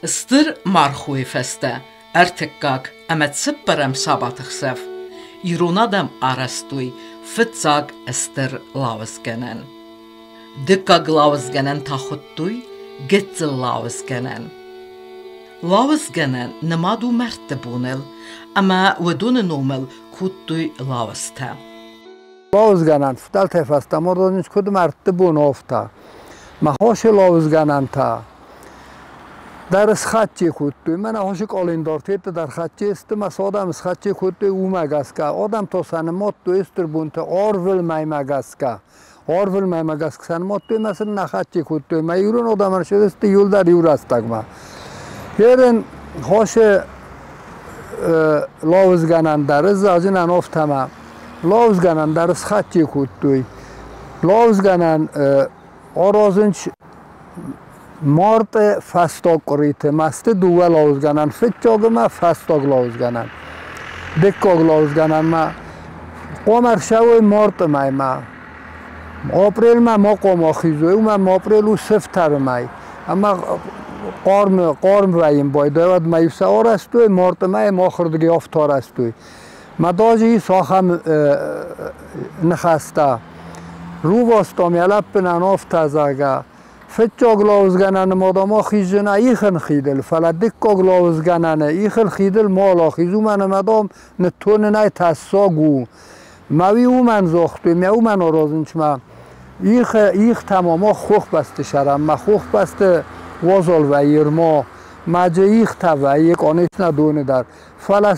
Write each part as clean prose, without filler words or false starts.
Стыр мархойы фӕстӕ ӕртыккаг ӕмӕ цыппӕрӕм сабаты хсӕв ирон адӕм арӕзтой фыццаг стыр лауызгӕнӕн. Дыккаг лауызгӕнӕн та хуыдтой гыццыл лауызгӕнӕн. Лауызгӕнӕн нымад у мӕрдты боныл, ӕмӕ уыдоны номыл кодтой лауызтӕ. Лауызгӕнӕн фыдӕлтӕй фӕстӕмӕ уыдон куыд мӕрдты бон офта. Мӕ хосы лауызгӕнӕнтӕ дӕр схатче кодтой. Мӕнӕ хосы къӕлиндар дӕр хатче сты, мӕ содам схатче кодтой уымӕ гӕсгӕ. Адӕм то сӕ нымадтой стыр бонты арвылмӕймӕ гӕсгӕ. Арвылмӕймӕ гӕсгӕ сӕ нымадтой мӕ сын нӕ хатче кодтой. Мӕ ирон адӕмӕн сты иуылдӕр иу рӕстӕгмӕ. Ерын хосы лауызгӕнӕн дӕр ыззазынӕн офтӕмӕ лауызгӕнӕн дӕр схатче кодтой. Лауызгӕнӕн аразынц марты фӕстаг къуыриты масты дыууӕ лауызгӕнӕн, фыццаг ӕмӕ фӕстаг лауызгӕнӕн. Дыккаг лауызгӕнӕнмӕ хъуамӕ ӕрцӕуой марты мӕймӕ. Апрельмӕ ма хъуамӕ ахизой, уымӕн апрель у сыфтӕры мӕй. Ӕмӕ хъарм, хъарм вӕййын байдайы, уӕд ма-иу сӕ арӕзтой, марты мӕйы махырдыгӕй афтӕ арӕзтой. Мӕ дазы ис ахӕм ныхӕстӕ. Рувастам йӕ лӕппынӕн афтӕ, зӕгъгӕ, фыццаг лауызгӕнӕны мадам ахизына ихын хидыл, фӕлӕ дыккаг лауызгӕнӕны ихыл хидыл мал ахиз, уымӕн ӕмӕ, дам, ныттонынӕй тӕссаг у. Мӕ уый уымӕн загътой, мӕ уымӕн аразынц мӕ их, ихтӕ ма мах хохбӕсты сӕрӕн, мӕ хохбӕсты уазал вӕййы ма, мӕ дзы ихтӕ вӕййы, конечно, доны дӕр. Фӕлӕ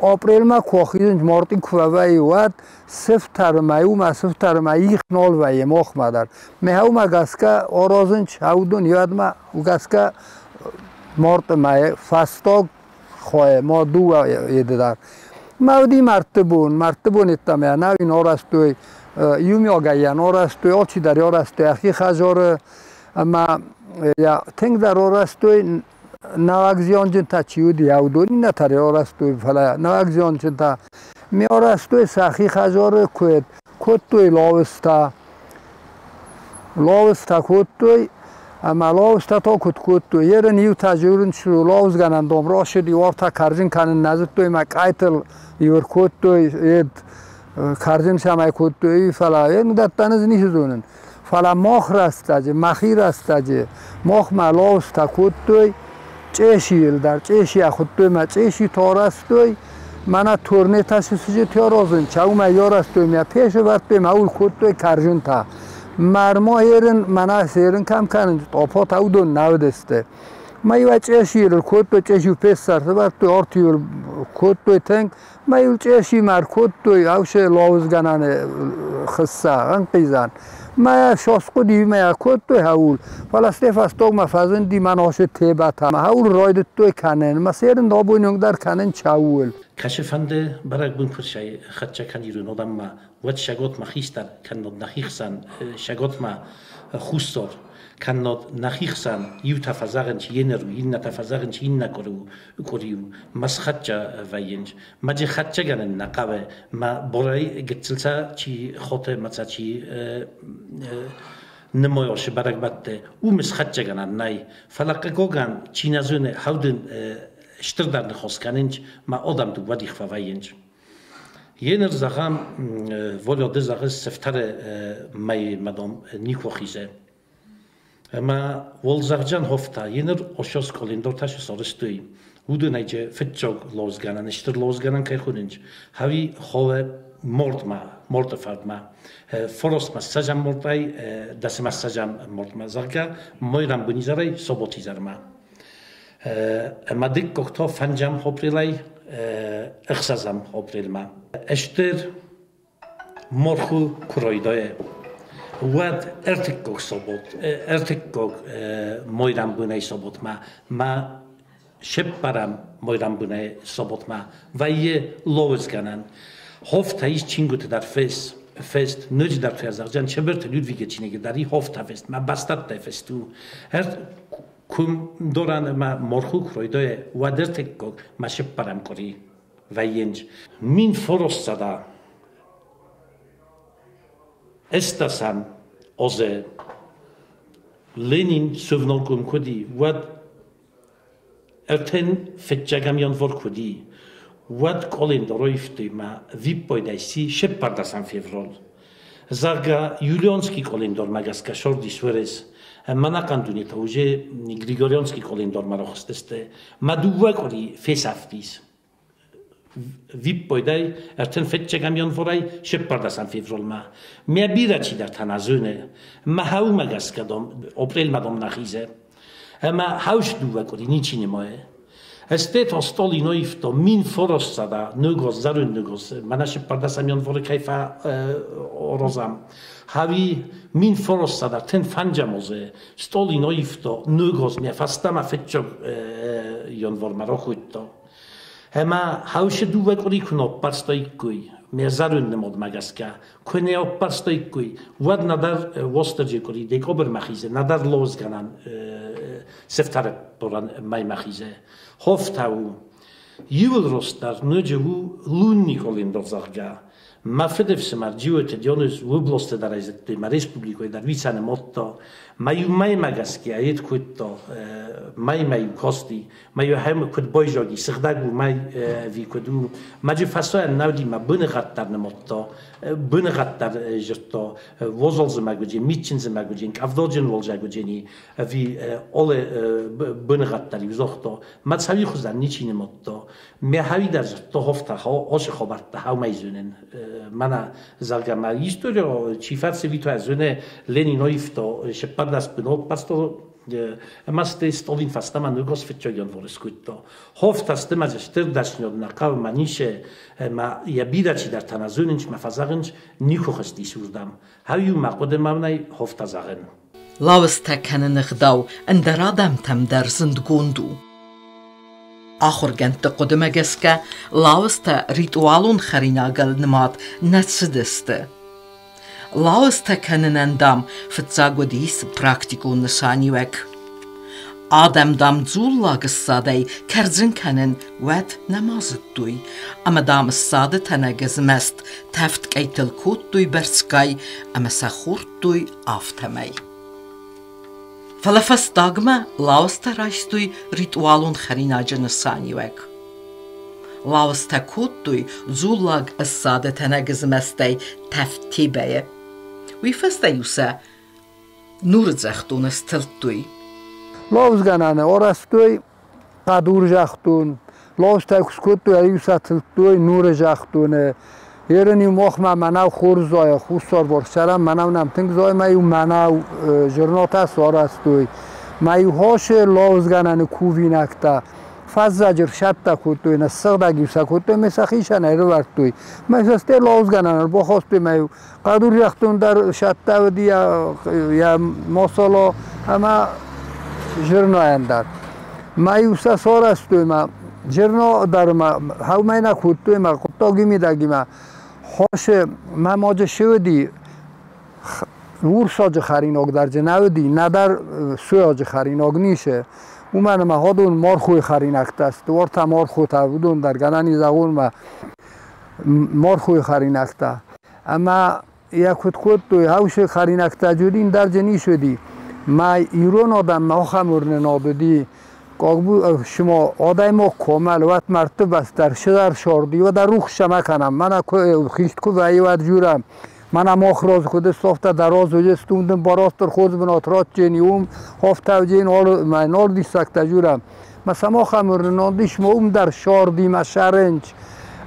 апрельмӕ куы ахизынц, мартъи куы фӕвӕййы, уӕд сыфтӕрмӕ, уымӕ сыфтӕрмӕ их нал вӕййы махмӕ дӕр. Мӕ гӕсгӕ аразынц уыдон уӕдмӕ гӕсгӕ марты мӕйы фӕстаг хойы ма дыууӕ еды дӕр. Мӕ уыди мӕрдты бон, мӕрдты бон йеддӕмӕ нӕ уый арӕзтой, иумиагӕй йӕ арӕзтой, алчидӕр арӕзтой йӕхи хӕдзары ӕмӕ йӕ тынгдӕр арӕзтой нӕуӕг зианджынтӕ чи уыди, уыдон иннӕтӕ арӕзтой, фӕлӕ нӕуӕг зианджынтӕ ме арӕзтой сӕхи хӕдзары куыд кодтой лауызтӕ. Лауызтӕ кодтой ӕмӕ лауызтӕ та куыд кодтой? Ерын иутӕ дзурынц, лауызгӕнӕн дом рацыди, уартӕ кӕрдзын кӕнын нӕ зыдтой мӕ къӕйтыл иу ӕркодтой, ед кӕрдзын цӕмӕй кодтой, фӕлӕ уыдӕттӕн ӕз ницы зонын. Фӕлӕ мах рӕстӕджы, мӕхи рӕстӕджы, махмӕ лауызтӕ кодтой чъесийыл дӕр, чъеси ахуыдтой мӕ чъеси арӕзтой, мӕнӕ турнетӕ цы сыджыт аразын, чаумӕ арӕзтой мӕ песы вӕрдтой мӕ ул кодтой кӕрзынтӕ. Мӕрма ерын, мӕнӕ серын кӕм кӕнын, тъопотӕ уыдон нӕ уыдысты. Мӕ иу чъесийыл кодтой, чъеси пес сӕртывӕрдтой, артийыл кодтой тынг, Мӕ иу чъесимӕ ӕркодтой ӕвсе лауызгӕнӕны хыссӕ, ӕнхъизӕн. Мӕ сосхъуыди мӕ акодтой хӕул, фӕлӕ сте фӕстагмӕ фӕзынди мӕ носы тебӕтӕ. Мӕ хӕул райдыдтой кӕнын, мӕ серын абоны онг дӕр кӕнын чаул. Кӕцы-фӕнды бӕрӕгбон куы хӕццӕ кӕнирун адӕммӕ, уӕд сӕготмӕ хистӕр, кӕннод нӕхи хсӕн сӕготмӕ хуссор, кӕннод нӕхи хсӕн иутӕ фӕзӕгъынц еныр у, иннӕтӕ фӕзӕгъынц иннӕ къуыри у, ма схӕццӕ вӕййынц. Ма дзы хӕццӕгӕнӕн нӕ хъӕуы, ма борӕй гыццылтӕ чи хоты, ма цӕ чи нымойосы бӕрӕгбӕтты, уым схӕццӕгӕнӕн нӕй. Фӕлӕ хъыгогӕн, чи нӕ зоны, хӕудын стырдӕр ныхос кӕнынц, ма адӕм дыууӕ дих фӕвӕййынц. Еныр зӕгъӕм, Володя ды зӕгъыс сыфтӕры мӕйы мадом никуы хизы. Ӕма уӕлзӕгъджан хофта еныр ошос къолиндортӕ сорыстуй. Уыдонӕй фыццаг лозгӕнӕн, стыр лозгӕнӕн кӕй хонынц, хави хове мортма, морты фардма. Форосмӕ ссӕдзӕм мортӕй, дӕсмӕ ссӕдзӕм мортмӕ, зӕгъгӕ, мойрӕмбунизӕрӕй соботизӕрмӕ. Ӕма дыккогто фӕнзӕм апрелӕй ӕхсӕзӕм апрелмӕ. Стыр морху куы райдайа, уӕд ӕртыккаг собот, ӕртыккаг майрӕмбонӕй соботмӕ ма сеппарӕм майрӕмбонӕй соботмӕ вӕййы лауызгӕнӕн. Хофтӕ ис чингуыты дӕр фест, фест ноджыдӕр фӕзӕгъдзӕн Чебырты Людвиги чиныгы дӕр и хофтӕ фест, мӕ бӕстӕттӕ фест у. Куым доран ӕмӕ морху куы райдайа, уӕд ӕртыккаг ма сеппарӕм къуыри вӕййынц. 1900 ӕстдӕсӕм азы Ленин сывнолком куыд и, уӕд 35 январ куыди, уӕд къӕлиндар аивтой ма виппайдӕй сси 14 феврал. Зӕгъгӕ, юлианский къӕлиндармӕ гӕсгӕ сӕрди суӕрес, ӕма ӕнӕхъӕн дуне та уже григорианский къӕлиндармӕ рахызтысты, ма 2 къуыри фесӕфтис. Виппайдӕй 35 январӕй 14 февралмӕ. Мӕ бирӕ чидӕртӕ нӕ зоны, мӕ хӕумӕ гӕсгӕ дам, апрельмӕ дам нӕ хизы. Ӕмӕ хӕус 2 къуыри ничи нымайы. Эстета Сталин аивта 1900 зӕронд ногаз, мӕнӕ 14 январы кӕй фӕаразӕм. Хӕви 1935 азы Сталин аивта ногаз, мӕ фӕстӕмӕ фыццаг январмӕ рахуыдта. Ӕмӕ хӕусы 2 къуыри куы нӕ аппӕрстаиккой, мӕ зӕронд нымадмӕ гӕсгӕ, куы нӕ аппӕрстаиккой, уӕд нӕдӕр Уастырджы къуыри декабрмӕ хизы, нӕдӕр лозгӕнӕн сыфтӕры мӕймӕ хизы. Хофтӕ у. Иуыл ростдӕр ноджы у лунный къӕлиндар, зӕгъгӕ. Мӕ фыдыфсымӕр Джиоты Дионис областы дӕр айзыдтой, мӕ республикӕйы дӕр вицӕ нымадта. Мӕ иу мӕймӕ гӕсгӕ ед кодта, мӕймӕ-иу касти, мӕ-иу ахӕм куыд байзади, сыгъдӕг у мӕй ӕви куыд у. Мӕджы фӕсайӕн нӕ уыди, мӕ боныгъӕд дӕр нымадта, боныгъӕд дӕр зыдта, уазал зымӕг уыди, митджын зымӕг уыди, къӕвдаджын уалдзӕг уыди, ӕви алы боныгъӕд дӕр-иу загъта. Мӕ цӕуи хуызӕн ничи нымадта. Мӕ хӕуи дӕр зыдта хофтӕ, ацы хабӕрттӕ хӕумӕй зонын. Мӕнӕ, зӕгъгӕ, мӕ история чи фӕрсы Витя зоны, Ленин аивта 14 бын аппӕрста, ӕмӕ стӕй Сталин фӕстӕмӕ ногаз фыццаг январы скодта. Хофтӕ сты мӕ стыр дӕсныйад нӕ хъӕуы, мӕ ницы, ӕмӕ йӕ бирӕ чидӕртӕ нӕ зонынц, мӕ фӕзӕгъынц, никуы хызтис уырдӕм. Хӕу-иу мӕ хъуыды мӕнӕй хофтӕ зӕгъын. Лауызтӕ кӕныны гъдау ӕндӕр адӕмтӕм дӕр зындгонд у. Ахуыргӕндты хъуыдымӕ гӕсгӕ, лауызтӕ ритуалон хӕринагыл нымад нӕ цыдысты. Лауызтӕ кӕнынӕн, дам, фыццаг уыдис практикон нысаниуӕг. Адӕм, дам, дзуллаг ссадӕй кӕрдзын кӕнын уӕд нӕма зыдтой, ӕмӕ, дам, ссады тӕнӕг змӕст тӕвд къӕйтыл кодтой бӕрцгай ӕмӕ сӕ хордтой афтӕмӕй. Фӕлӕ фӕстагмӕ лауызтӕ райстой ритуалон хӕринаджы нысаниуӕг. Лауызтӕ кодтой дзуллаг ссады тӕнӕг змӕстӕй тӕвд тебӕйы. Уый фӕстӕ-иу сӕ нурыдзӕхдоны стылдтой. Лауызгӕнӕны арӕзтой хъӕдур загътон, лауызтӕ куы скодтой, ӕриу сӕ тылдтой нуры загътоны. Ерын-иу махмӕ мӕнӕу хорз зайы, хуссарварс цӕрӕм, мӕнӕу нӕм тынг зайы, мӕ-иу мӕнӕу зырнатӕ сарӕзтой. Мӕ-иу хосы лауызгӕнӕны кувинӕгтӕ фӕззӕджы рсӕттӕ кодтой, ныссыгъдӕг-иу сӕ кодтой, мӕ сӕ хицӕн ӕрывӕрдтой. Мӕ сӕ стӕй лауызгӕнӕн ӕрбахастой, мӕ-иу хъӕдур загътон дӕр сӕттӕ уыди йӕ масала ӕмӕ зырнайӕн дӕр. Мӕ-иу сӕ сарӕзтой, мӕ зырна дӕр мӕ хӕумӕ нӕ кодтой, мӕ хъуыддаги мидӕгимӕ хосы мӕ маджы шы уыди, урсаджы хӕринаг дӕр дзы нӕ уыди, нӕдӕр сойаджы хӕринаг ницы. Уымӕн ӕмӕ уыдон мархойы хӕринӕгтӕ сты, уӕртӕ мархотӕ, уыдон дӕр гӕнӕн и зӕгъон мӕ мархойы хӕринӕгтӕ. Ӕмӕ йӕ куыд кодтой, хаусы хӕринӕгтӕ джудин дӕр дзы ницы уыди. Мӕ ирон адӕммӕ ахӕм уырнынад уыди, шумо адӕймаг комӕл уӕд мӕрдты бӕстӕр шыдӕр сорди, уӕд рухс сӕмӕ кӕнӕм, мӕнӕ хист куы вӕййы, уӕд журӕм. Мӕнӕ мах роз куыд софта дӕроз уыдыстун дын баростыр хорз бынат ратджен уым, хофтӕвджен мӕ нор диссӕгтӕ журӕм. Мӕ самохӕм уырнынад ис, ма уым дӕр сорди, мӕ сӕрынч.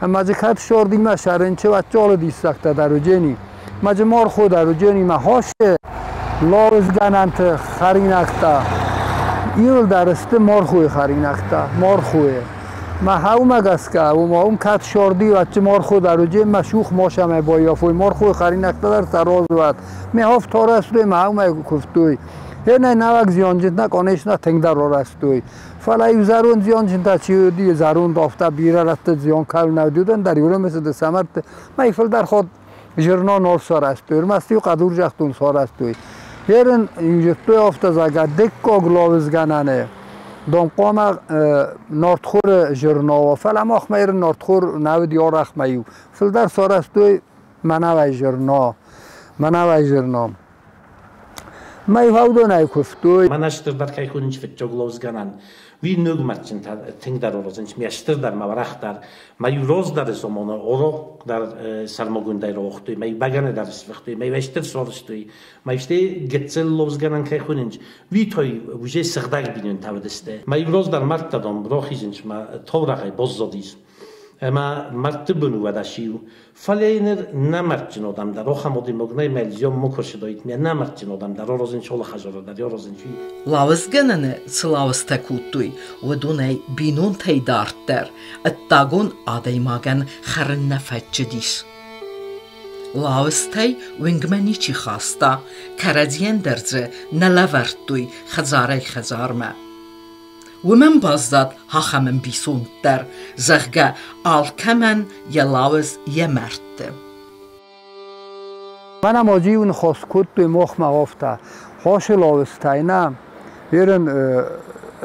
Ӕмӕ дзы кӕд сорди, мӕ сӕрынчы, уӕд чолы диссӕгтӕ дӕр уыджени. Мӕ дзы мархо дӕр уыджени, мӕ хосы лауызгӕнӕнты хӕринӕгтӕ. Иуылдӕр сты мархойы хӕринӕгтӕ, мархойы. Мӕ хӕумӕ гӕсгӕ, уымӕ уым кӕд сорди, уӕд мархо дӕр уыджен, мӕ шух мошамӕ баййафой, мархойы хӕринӕгтӕ дӕр сӕ розуат. Ме хоф торӕстой, мӕ хӕумӕ куывтой. Енӕ нӕуӕг зианджынтӕ, конечно, тынгдӕр арӕзтой. Фӕлӕ-иу зӕронд зианджынтӕ чи уыди, зӕронд афтӕ бирӕ рӕтты зиан кӕуыл нӕ уыди, уыдон дӕр иу сӕ мӕрдты мӕй фылдӕр хатт зырна нал сарӕзтой, ӕрмӕст-иу хъӕдур загътон сарӕзтой. Ерын зыдтой афтӕ, зӕгъгӕ, дыккаг лауызгӕнӕны дам хъуамӕ нартхоры зырна уа, фӕлӕ махмӕ ерын нартхор нӕ уыди арӕхмӕ-иу. Фылдӕр сарӕзтой мӕнӕуӕй зырна, мӕнӕуӕй зырна. Мӕ уыдонӕй куывтой. Мӕнӕ стырдӕр кӕй хонынц фыццаг ловзгӕнӕн, уый ног мӕрдджынтӕ тынгдӕр орозынц, ме стырдӕр, мӕ уӕрӕхдӕр, мӕ иу роздӕр сомоны орох дӕр сӕрмагондӕй рохтой, мӕ бӕгӕны дӕр сфыхтой, мӕ стыр сорстой, мӕ стӕй гыццыл ловзгӕнӕн кӕй хонынц, уый той уже сыгъдӕг бинонтӕ уыдысты. Мӕ иу роздӕр мӕрдтӕ дам рохизынц, мӕ таурӕгъӕй баззадис. Ӕмӕ мӕрдты бын уӕдӕ-сиу. Фӕлӕ ныр нӕ мӕрдджын одам дӕр охӕм одимог нӕй мӕлзиом мукошидоит ме нӕ мӕрдджын одам дӕр орозын чолы хӕжоро дӕр орозын чи. Лауызгӕнӕны цы лауызтӕ кодтой, уыдонӕй бинонтӕй дарддӕр ӕддагон адӕймагӕн хӕрын нӕ фӕччыдис. Лауызтӕй уынгмӕ ничи хаста, кӕрӕдзийӕн дӕр дзы нӕ лӕвӕрдтой хӕдзарӕй-хӕдзармӕ. Уымӕн баззад ахӕм ӕмбисонд дӕр, зӕгъгӕ, алкӕмӕн йӕ лауыз йӕ мӕрдты. Мӕнӕ ма ныхас кодтой махмӕ афтӕ. Хосы лауызтӕй нӕ ерын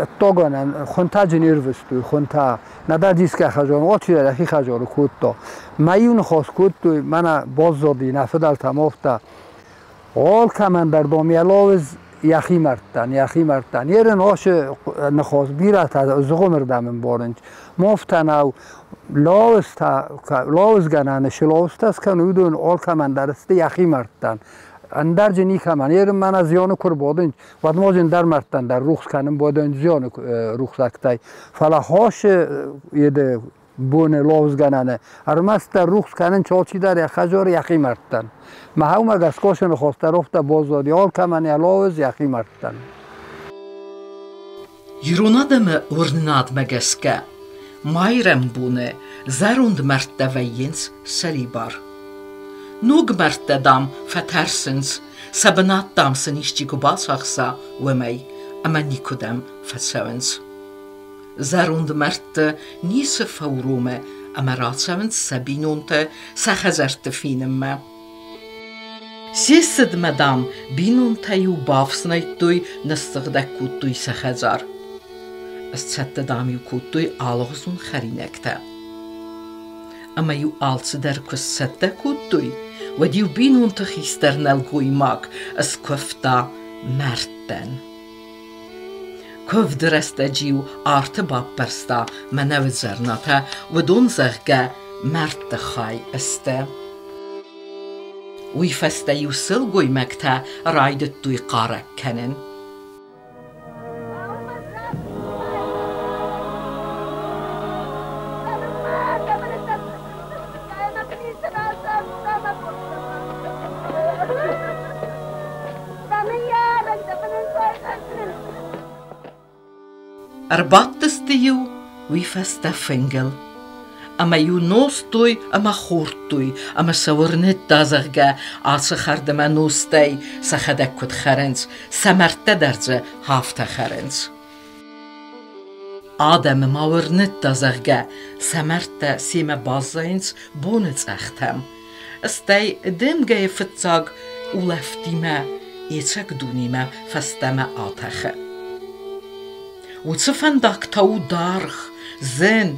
ӕддагонӕн хуынтӕджы не рвыстой, хуынтӕ. Нӕдӕр дисгӕ хӕзон, алчидӕр йӕхи хӕзоны кодта. Мӕ иу ныхас кодтой, мӕнӕ баззади нӕ фыдӕлтӕм афтӕ. Алкӕмӕн дӕр дам йӕ лауыз йӕхи мӕрдтӕн, йӕхи мӕрдтӕн. Ерын ацы ныхас бирӕтӕ зыгъуымырдӕм ӕмбарынц. Мафтӕ нӕу лауызтӕ, лауызгӕнӕны цы лауызтӕ скӕны, уыдон алкӕмӕн дӕр сты йӕхи мӕрдтӕн. Ӕндӕр дзы никӕмӕн. Ерын мӕнӕ зианы куы рбадынц, уӕд ма дзы ӕндӕр мӕрдтӕн дӕр рухс кӕнын бадынц зианы рухсӕгтӕй. Фӕлӕ хасы еды боны лауызгӕнӕны ӕрмӕстдӕр рухс кӕнын алчидӕр йӕ хӕдзар йӕхи мӕрдтӕн. Мӕ гӕсгӕ ныхас дӕр афтӕ баззади алкӕмӕн йӕ лауыз йӕхи мӕрдтӕн. Ирон адӕмы уырнынадмӕ гӕсгӕ, майрӕмбоны зӕронд мӕрдтӕ вӕййынц сӕрибар. Ног мӕрдтӕ, дам, фӕтӕрсынц, сӕ бынат, дам, сын исчи куы бацахса, уымӕй, ӕмӕ никуыдӕм фӕцӕуынц. Зӕронд мӕрдты ницы фӕуромы ӕмӕ рацӕуынц сӕ бинонтӕ сӕ хӕдзӕртты фенынмӕ. Се ссыдмӕ, дам, бинонтӕ-иу бафснайдтой, ныссыгъдӕг кодтой сӕ хӕдзар. Сцӕттӕ, дам-иу кодтой алыгъуызон хӕринӕгтӕ. Ӕмӕ-иу алцыдӕр куы сцӕттӕ кодтой, уӕд-иу бинонты хистӕр нӕлгоймаг скуывта мӕрдтӕн. Куывды рӕстӕджы-иу арты баппӕрста мӕнӕуы дзӕрнатӕ, уыдон, зӕгъгӕ, мӕрдты хай сты. Уый фӕстӕ-иу сылгоймӕгтӕ райдыдтой хъарӕг кӕнын. Ӕрбадтысты-иу уый фӕстӕ фынгыл. Ӕмӕ-иу нозтой ӕмӕ хордтой, ӕмӕ сӕ уырныдта, зӕгъгӕ, ацы хӕрд ӕмӕ нозтӕй сӕхӕдӕг куыд хӕрынц, сӕ мӕрдтӕ дӕр дзы афтӕ хӕрынц. Адӕмы ма уырныдта, зӕгъгӕ, сӕ мӕрдтӕ семӕ баззайынц боныцъӕхтӕм. Стӕй дымгӕйы фыццаг улӕфтимӕ ӕцӕг дунемӕ фӕстӕмӕ атӕхы. Уыцы фӕндаг та у даргъ, зын,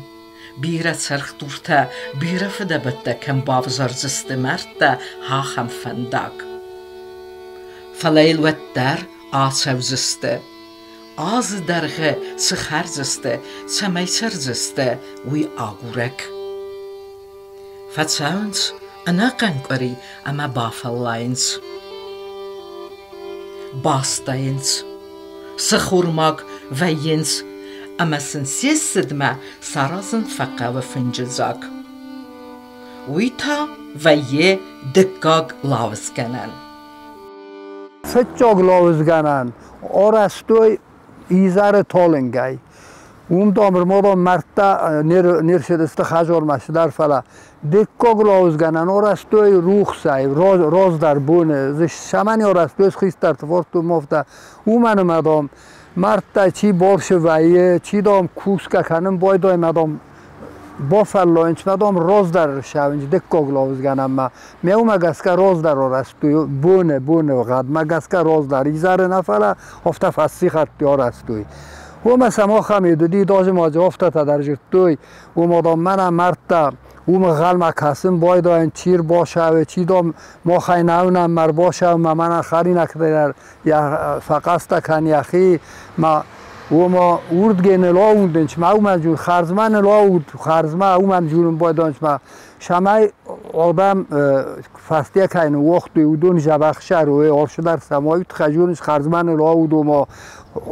бирӕ цӕлхдуртӕ, бирӕ фыдӕбӕттӕ кӕм бавзардзысты мӕрдтӕ, ахӕм фӕндаг. Фӕлӕ йыл уӕддӕр ацӕудзысты. Азы дӕргъы цы хӕрдзысты, цӕмӕй цӕрдзысты, уый агурӕг. Фӕцӕуынц ӕнӕхъӕн къуыри ӕмӕ бафӕллайынц. Бастайынц, сыхурмаг вӕййынц ӕмӕ сын се ссыдмӕ саразын фӕхъӕуы фынджыдзаг. Уый та вӕййы дыккаг лауызгӕнӕн. Фыццаг лауызгӕнӕн арӕзтой изӕры талынгӕй. Уым дам ӕрмадон мӕрдтӕ не рцыдысты хӕдзармӕ цыдӕр, фӕлӕ дыккаг лауызгӕнӕн арӕзтой рухсӕй, раздӕр боны. Цӕмӕн арӕзтой хистӕрты фордтой афтӕ? Уымӕн ӕмӕ, дам, мӕрдтӕ чи барсы вӕййы, чи, дам, кусгӕ кӕнын байдайы ӕмӕ, дам, бафӕллайынц ӕмӕ, дам, раздӕр ссӕуынц дыккаг лауызгӕнӕнмӕ. Ме уымӕ гӕсгӕ раздӕр арӕзтой боны, боныгъӕдмӕ гӕсгӕ раздӕр изӕры нӕ, фӕлӕ афтӕ фӕссихӕртты арӕзтой. Уымӕ сӕм ахӕм уыди, даже ма дзы афтӕтӕ дӕр зыдтой, уым, дам, мӕнӕ мӕрдтӕ Уым ӕнхъӕлмӕ кӕсын байдайын, чи ӕрбацӕуы, чи, дам, махӕй нӕ уынӕм, ма ӕрбацӕуы, ма мӕнӕн хӕринӕгтӕ дӕр фӕхъӕстӕ кӕн йӕхи, ма уома урдге не лӕуудӕнч, ма уымӕн дзур, хӕрзмӕ не лӕууд, хӕрзмӕ уымӕн дзурын байдайынч, ма сӕмӕй адӕм фӕсте кӕй ныууагътой, уыдон дзӕбӕх ссарой, алцыдӕр цӕмӕй тыххӕй зонынц, хӕрзмӕ не лӕууд, ома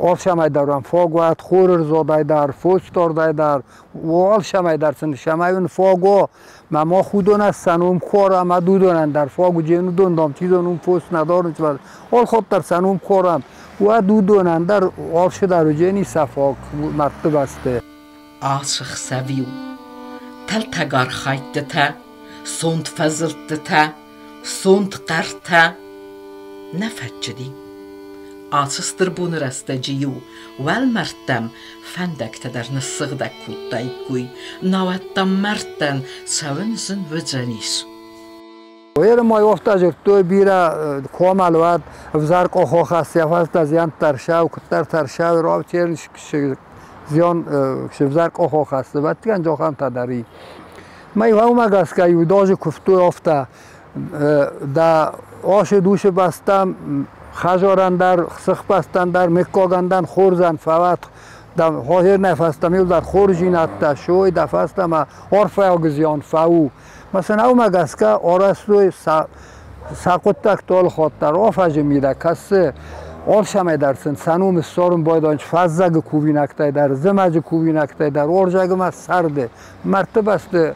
алцӕмӕй дӕр уӕм фаг уӕд, хоры рзадӕй дӕр, фосдардӕй дӕр, алцӕмӕй дӕр сын цӕмӕй уын фаг уа. Мӕ мах уыдонӕн сӕ ном корӕм, ӕд уыдонӕн дӕр фаг уыдзӕн, уыдон, дам, чи зоны, уым фос нӕ дарынц, алхатт дӕр сӕ ном корӕм. Уӕд уыдонӕн дӕр алцыдӕр уыдзӕни сӕ фаг мӕрдты бӕсты. Ацы хсӕв-иу тӕлтӕг архайдтытӕ, сонт фӕзылдтытӕ, сонт хъӕртӕ нӕ фӕччыди. Ацы стыр боны рӕстӕджы-иу уӕлмӕрдтӕм фӕндӕгтӕ дӕр ныссыгъдӕг кодтаиккой, науӕд та мӕрдтӕн цӕуын зын уыдзӕнис. Уӕрмӕй афтӕ дзырдтой бирӕ комӕл уӕд ӕвзӕр къохохӕс йӕ фӕстӕ зиӕнттӕ ӕрсау, куыддӕр тӕрсау раутерн зиан ӕвзӕр къохохӕс ӕвӕццӕгӕн джохӕнтӕ дӕр и. Мӕ уымӕ гӕсгӕ иу куывтой афтӕ дӕ ашы душы бӕстӕм хӕзорӕн дӕр, сыхбӕстӕн дӕр, мыггагӕн дӕр хорзӕн фӕуӕд дӕ хозернӕ фӕстӕм иу дӕр хорздзинӕдтӕ суой дӕ фӕстӕмӕ арфӕйаг зиан фӕу. Масӕн уымӕ гӕсгӕ арӕзтой сӕ хъуыддӕгты алыхатт дӕр афӕдзы мидӕг кӕсы алцӕмӕй дӕр сын сӕ ном ссарын байдайынц фӕззӕгы кувинӕгтӕй дӕр, зымӕджы кувинӕгтӕй дӕр, уарзӕгы ма сӕрды. Мӕрдты бӕсты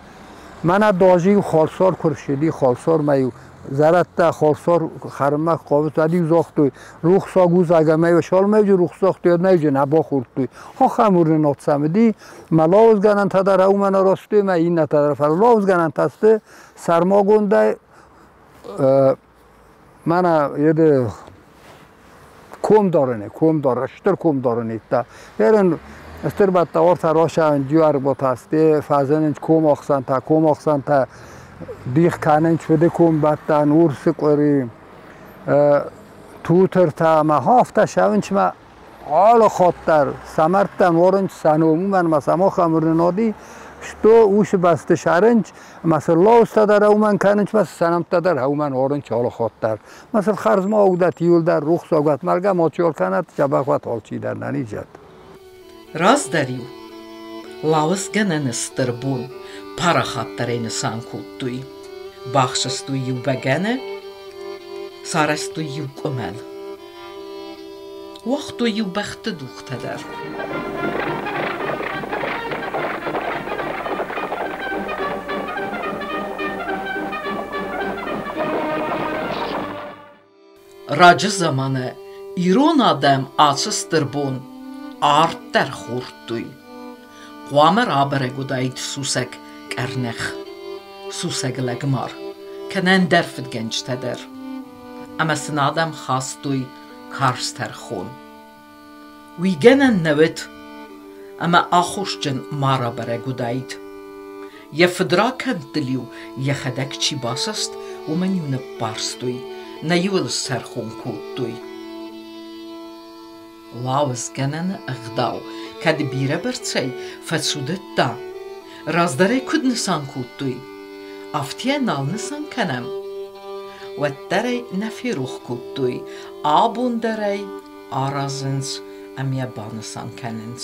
мӕнӕ дожи-иу халсар куы рцыди, халсармӕ-иу зӕрӕдтӕ халсар хӕрынмӕ куы хъавыд, уӕд-иу загътой, рухсаг у, зӕгъгӕ, ӕмӕ-иу салмӕджы рухсагътой, ӕд нӕ бахордтой. Ахӕм уырнынад сӕм уыди, мӕ лауызгӕнӕнтӕ дӕр уымӕн арӕзтой, мӕ иннӕтӕ дӕр, фӕлӕ лауызгӕнӕнтӕ сты сӕрмагондӕй мӕнӕ еды комдарыны, комдар, стыр комдарыны Ерын стыр бадта орта рошан дюар ботасте, фазанын комохсанта, комохсанта дих кӕнын чуды комбаттан, урсы къуыри, тутыртӕ ӕмӕ афтӕ сӕвынчмӕ алы хатт дӕр самӕрдтӕм уарынч сӕ ном, уымӕн ӕмӕ сӕм ахӕм уырнынади, что усы бӕсты сӕрынч ӕмӕ сын лауызтӕ дӕр уымӕн кӕнынч ӕмӕ сӕ нӕмттӕ дӕр уымӕн уарынч алы хатт дӕр. Ӕмӕ сын хӕрзмӕ уыдӕт иуылдӕр рухсаг уӕт, мӕлгӕ мачи кӕнӕд, дзӕбӕх уӕт алчидӕр нӕ низӕд. Раздӕр-иу лауызгӕнӕны стыр бон парахатдӕрӕй нысан кодтой. Бахсыстой-иу бӕгӕны, сарӕзтой-иу къуымӕл. Уагътой-иу бӕхты дугътӕ дӕр. Раджы заманы ирон адӕм ацы стыр бон арт дӕр хордтой. Хъуамӕ рабӕрӕг уыдаид сусӕг къӕрных, сусӕг лӕгмар, кӕнӕ ӕндӕр фыдгӕнджытӕ дӕр. Ӕмӕ сын адӕм хастой карз тӕрхон. Уый гӕнӕн нӕ уыд, ӕмӕ аххосджын ма рабӕрӕг уыдаид. Йӕ фыдракӕндтыл-иу йӕхӕдӕг чи басаст, уымӕн-иу ныббарстой, нӕ-иу ыл стӕрхон кодтой. Лауызгӕнӕны ӕгъдау кӕд бирӕбӕрцӕй фӕцудыдта, раздӕр ӕй куыд нысан кодтой, афтӕ нал нысан кӕнӕм, уӕддӕр ӕй нӕ ферох кодтой, абон дӕр ӕй аразынц ӕмӕ банысан кӕнынц.